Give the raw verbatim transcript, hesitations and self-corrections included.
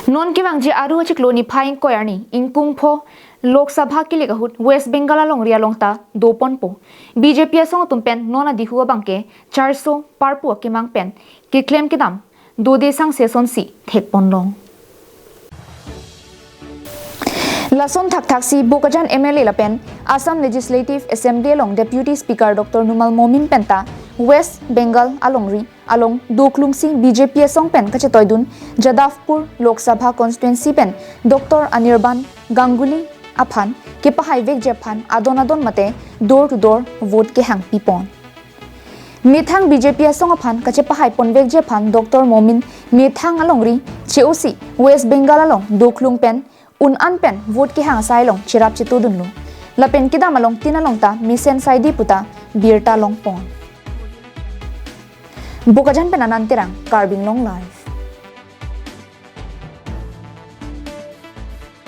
Non kevangji Aru achiklo niphai ingkoi arni ingkung pho Lok Sabha kilik ahut West Bengal alongri along ta doponpo. B J P asong atum pen non adihu abangke charso parpu akemang pen keklem kedam dode sangse asonsi thekponlong. Lason thakthaksi Bokajan M L A lapen Assam Legislative Assembly along Deputy Speaker Doctor Numal Momin penta West Bengal alongri along doklungsi B J P asong pen kachetoidun Jadavpur Lok Sabha constituency pen Doctor Anirban Ganguly aphan kepahaivekji aphan adon adon mate door to door vote kehang pipon. Methang B J P asong aphan kachepahaiponvekji aphan Doctor Momin methang alongri che-osi West Bengal along doklung pen un-an pen vote kehang asai along cherap chetodunlo. Lapen kedam along tin along ta mesen saidi puta birta longpon. Bokajan pen Anand Terang, Karbi Anglong Live.